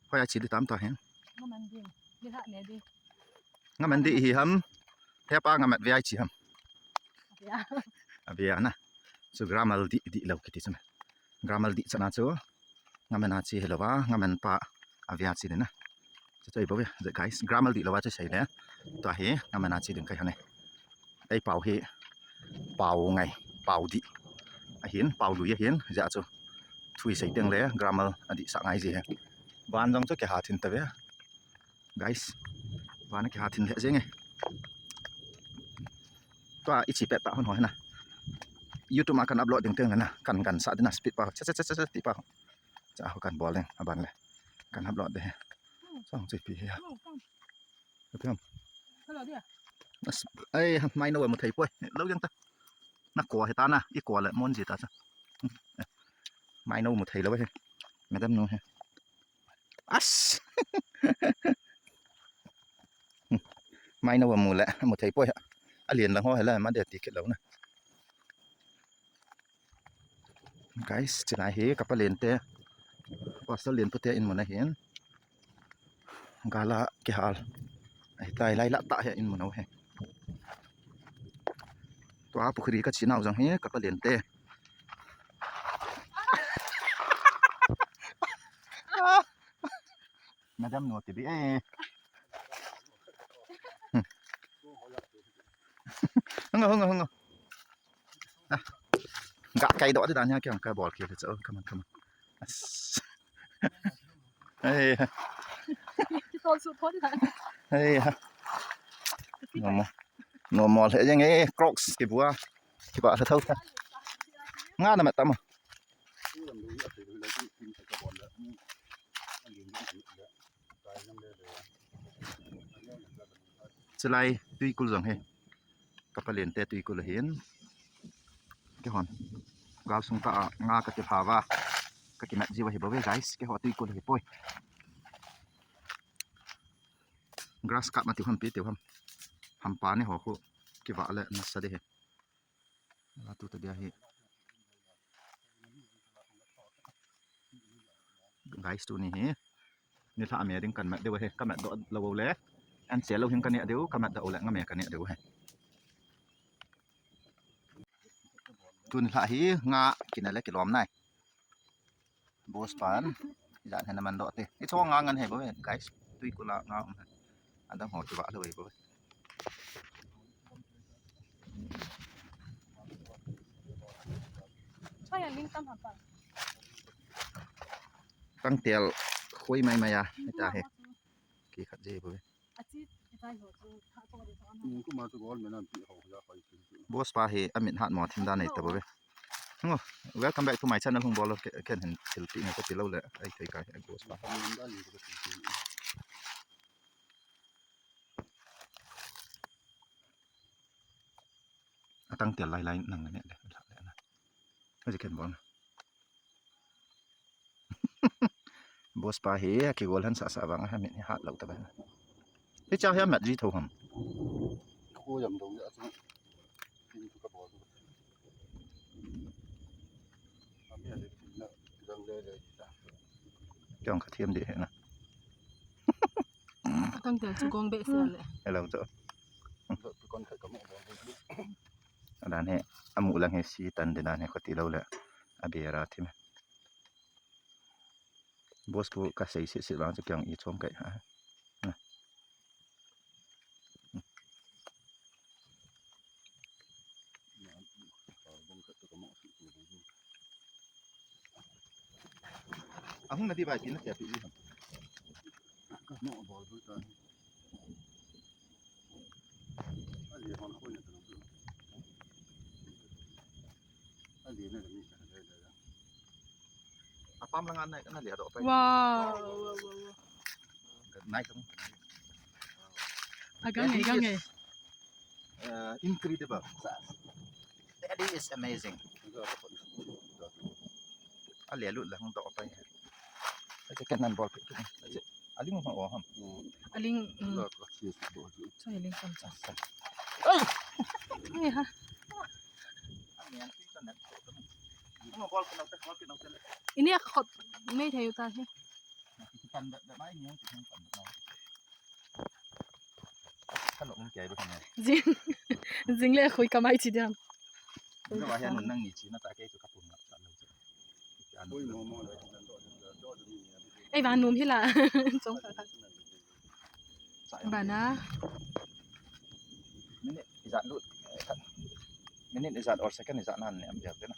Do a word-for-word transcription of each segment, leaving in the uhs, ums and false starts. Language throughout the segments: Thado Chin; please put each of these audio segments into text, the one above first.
Hoi a chi di tam ta hin. Ngaman di. Di ha ne di. Ngaman di hi ham. Thepa ngamat vei chi ham. Ya. Avia na. Chu gramal di di lo kiti chu. Gramal di chana chu. Ngaman a chi hi lo va. Ngaman pa avia chi di na. Chu chu ibo ve, guys. Gramal di lo va chu sei le. Tua hi ngaman a chi ding kai ha ne. Ei pau hi. Pau ngai. Pau di. Ahin, pau lui ahin. Ja chu. Thui sei teng le. Gramal a di sa ngai ji he. Van jong chu ke ha thin ta ve. Guys, vana kiha thin lheh jeng e. Tua i chi pet ta hon ho hena. YouTube ma kan upload ding teng na. Kan kan sa dina speed pa. Cha cha cha cha ti pa. Cha ho kan bol ding aban le. Kan upload de. Song chi pi he. Ka thiam. Ai, mai no mu thei poi. Lo jeng ta. Na ko he ta na. I ko le mon ji ta cha. Mai no mu thei lo he. Madam no he. As. Mai no mu le, mu thei poi. A lian lang ho he la, ma de ti kit lo na. Guys, chilai hi ka palen te. Pastor Lian pu te in mun ahin. Gala kihal. Ai tai lai la ta he in mun he. Tua pukhri ka chinau jong hi ka palen te. Madam no ti bi e. Hung hung hung. Ga kai do ti dan ya kyang ka bol ki cha. Come on, come on. Ai. Ki tol su thon ta. Ai. No mo. No mo le jeng e Crocs ki bua. Ki ba sa thau ta. Nga na ma ta ma. Chilai tuikul jong he. Ka palen te tuikul ahin. Ke hon. Gal sung ta a nga ka ti pha va. Ka ki mat ji va hi bo ve guys. Ke ho tuikul hi poi. Grass cup ma ti ham pi ti ham. Ham pa ni ho khu. Ki va le na sa de he. La tu ta dia hi. Guys, tuni hi. Nilhah me ding kan mat deu he, ka mat doh lou le. An che lou hin ka neh deu, ka mat doh le nga me ka neh deu he. Tuni lhah hi nga kina le kilom nai. Boss pan, jan he na man doh te. I chong nga ngan he bo he, guys. Tuikul a nga um he. Adang ho chu va lou he bo he. Chaya ling tam hapa. Tangtel khoi mai mai a, hita he. Ki khat je bo he. Achi, hita ho chu, tha to de to na. Ni kuma chu gol me nan pi ho ya khai pi. Boss pa hi amit hat mo thim da nei ta bo he. Ngo, welcome back to my channel, hung bol lo, ke, ken hin thil pi ngai ka ti lou le, ai thei kai, ai boss pa. Atang tel lai lai nang ne le, le, le na. Ai ken bol na. Boss pa hi, a kigol han sa sa vang, a mit hi hat lou ta ba. Hi cha hi a mat ji tho ham. Ko yam dong ya chu. Tin chu ka bol. A mi a le tin na, dang le le ta. Kyong ka thiam de he na. Atang tel chu gong be se le. Hello to. Kon khat ka mo bol. Adan he, amu lang he si tan de dan he ko ti lou le. A bera thim. Boss pu ka sei sit sit vang chu kyang i chom kai ha. Ahung na di bai pi na tia pi i ham. Ka mo bol bu ta. Ali hon ko na ta. Ali na ni. Apam lang anai kana lia do pai. Wow, wow, wow, wow. Nai kang. Agang eh, gang eh. Uh, incredible. That is amazing. Alia lut lang do pai. Ai ke nan bol. Aling ma o ham. Aling. Chai ling kam cha. Ai. Ai ha. Ini a khot mai thei u ta hi. Pan dat dat mai ni hung ti hung pan dat mai. Kan um kei ba kan. Jing, jing le khui kamai chi diam. Lo a hian nang ni chi na ta kei chu ka pum na cha lo chu. Ei, van num hi la. Chong kha kha. Bana. Minute ijat lut. Minute ijat or second ijat nan ne am biak te na.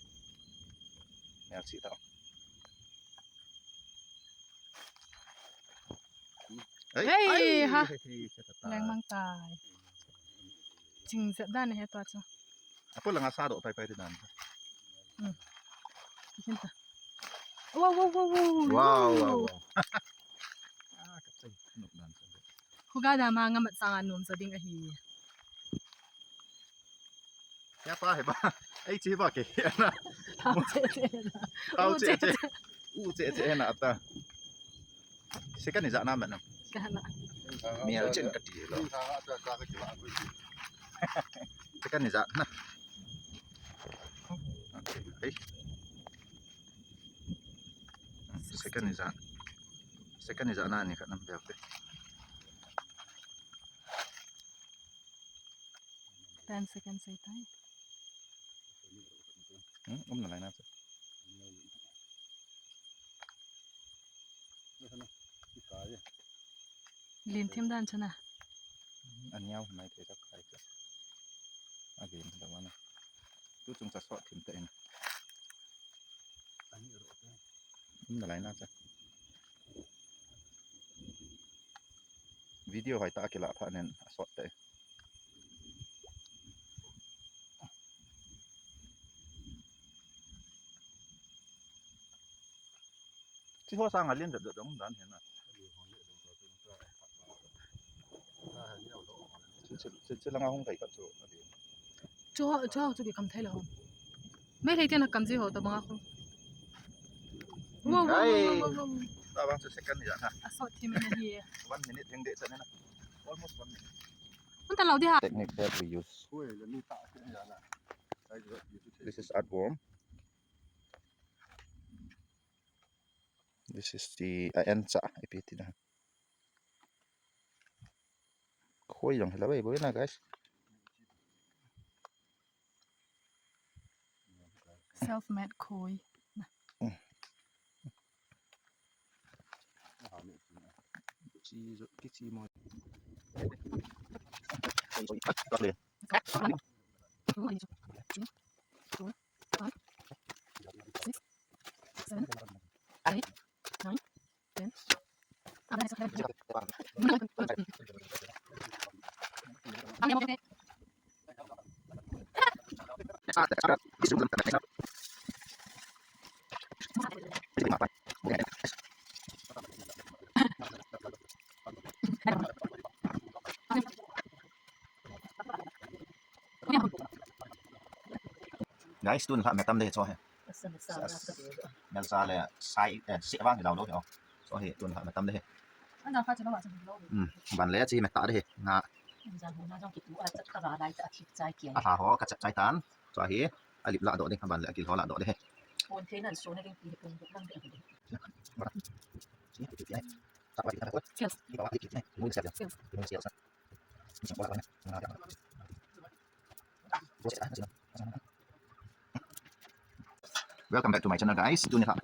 Mel si ta. Hey, ha. Leng mang tai. Ching zet dan he to chu. Apo langa sa do pai pai dan. Hmm. Kihin ta. Wow, wow, wow, wow. Wow, wow, wow. Ah, ka chai nuk dan sa. Khuga da ma nga mat sanga nom sa ding ahi. Ya pa he ba. Ei chi ba ke. Tau che che. Tau che che. U che che na ta. Second ni ja na ma na. Ka na. Mi al chen ka ti lo. Second ni ja na. Hey. Second ni ja. Second ni ja na ni ka nam bel te. Ten seconds ai tai. Hmm, um na lai na. Lim thim dan chana. Aniau mai te ta kai ta. A lim da wana. Tu chung cha sot thim ta in. Um na lai na cha. Video hai ta kila pha nen a sot te. Chi ho sang a lien dot dot dong dan hian a. Chi, chi, chi, chi langa hung kai ka chu a lien. Chu ho, chu ho chu ki kam thei lo. Mai thei te na kam ji ho ta banga khu. Wow, wow, wow, wow, wow. Ta bang chu second ni ja na. A sot thim na hi. One minute heng de cha na. Almost one minute. Hun ta lo di ha. Technique that we use. This is earthworm. This is the, uh, encha, ipi ti na. Khoi jong hila bai boi na, guys. Self-made khoi. Chi jo, ki chi mo. Seven, eight, nine, ten. Guys, tun kha metam de cho he. Melcha le sai, eh, si vang hi lo lo he. So hi tun kha metam de he. Hmm, ban le chi meta de he. Nga. A ha ho ka chap chai tan. So hi a lip la do de, ban le a kil ho la do de he. Welcome back to my channel, guys. Tuni kha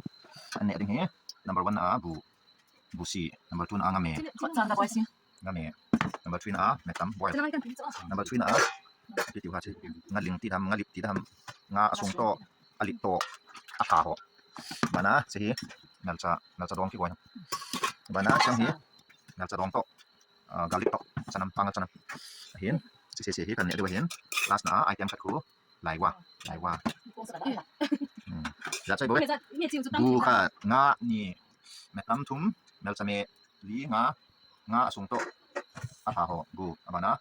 an ne ding hi number one a bu, bu si, number two a nga me. Nga me. Number three a metam boil. Number three a, ti ti ha chi. Nga ling ti dam, nga lip ti dam. Nga asung to, a lip to, a ha ho. Bana, chi hi, melcha, melcha dong ki boil. Bana, chi hi, melcha dong to. Ah, garlic to, chanam, panga chanam. Ahin, chi chi chi hi kan ne diu ahin. Last na item khat khu, laiva, laiva. Hmm. Ja chai boi. Bu khat, nga ni, metam thum, melcha me li, nga, nga asung to. A ha ho, bu, abana.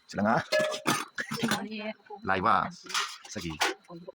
Chi la nga. Laiva, sagi.